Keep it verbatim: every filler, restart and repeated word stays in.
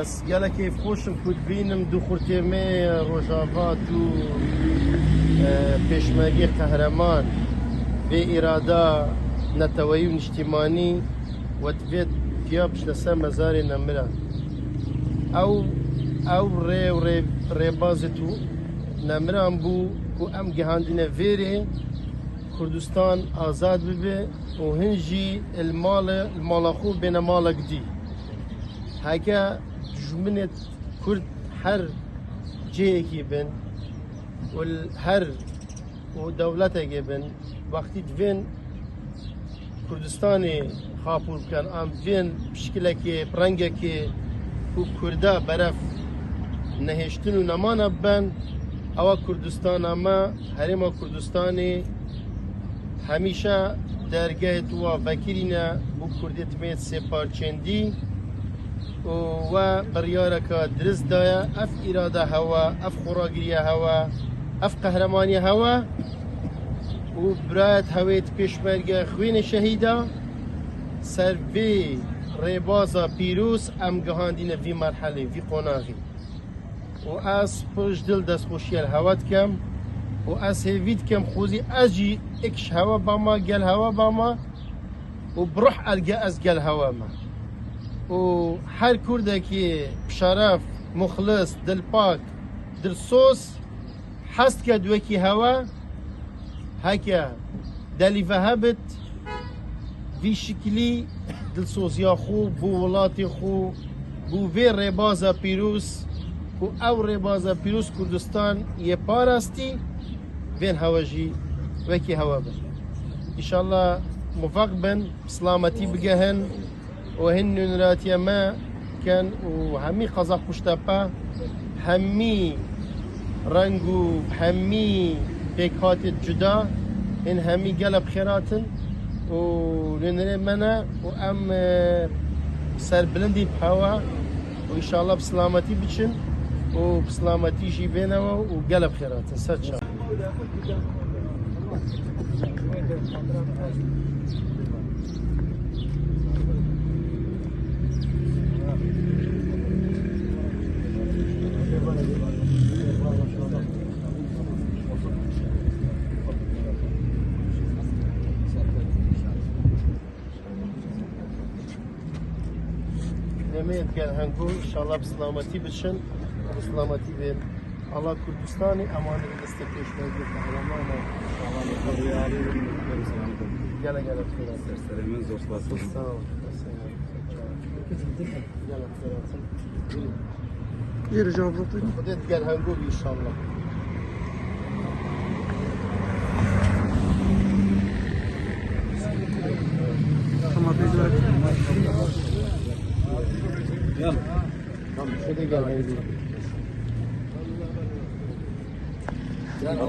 Ez gelek kêfxweş im ku dibînim du xurtê me Rojava, du, e, pêşmergê qehreman vê îrada neteweyî û niştîmanî we divê diya bişne ser mezarê nemiran. Ew, ew rê û rê, rêbazê tu nemiran bû ku em gihandine vêrê Kurdistan azad bibe û hin jî li mala, li mala xwe bêne malek dî. Heke dijminê Kurd her cihekî bin û li her û dewletekê bin, wextî divên Kurdistanê xapûr bikin, an divên pişkilekê, bi rengekê ku Kurda beref nehêştin û nemana biben, ewa Kurdistana me, herêma Kurdistanê hemîşe dergehê tuwa vekirîne bo Kurdê timêt sê parçêndî û we biryareka dirist daye. Ev îrada hewe, ev xweragiriya hewe, ev qehremanî hewe û birayet hewêt pêşmerge xwînê şehîda ser vê rêbaza pîroz em gihandîne vî merhelê, vî qonaxî. Û ez pir ji dil destxweşiya li hewe dikim û ez hêvî dikim xwezî ez jî êk ji hewe bama, gel hewe bama û bi ruh erge ez gel hewe me. Û her Kurdekî bi şeref, muxlis, dilpak, dilsoz hez dike di wekî hewe, heke delî ve hebit, vî şiklî dilsoziya xwe bo welatê xwe, bo vê rêbaza pîroz, ku ew rêbaza pîroz Kurdistan yê parastî, vên hewe jî wekî hewe bin. Înşallah mufeq bin, bi silametî bigehin. û hin nûneratiya me ken û hemî qeza Quştepe, hemî reng û hemî pêkhatê cuda, hin hemî gelek bi xêr hatin û nûnerê me ne û em, e, serbilindî bi hewa û înşallah bi silametî biçin û bi silametî jî bênewe û gelek bi xêr hatin. Ser çav. Demê gel hengo, înşallah bi silametî biçin, bi silametî bên. Allah Kurdistanê emanê destê pêşmerge qehreman e. Gele gele xêr. Serserê min zor spas. Sağ ol. Gele xêr. Yürü cevap. Xwedê digel hengo bî înşallah. Tamam, peki. Tamam, şurada gel.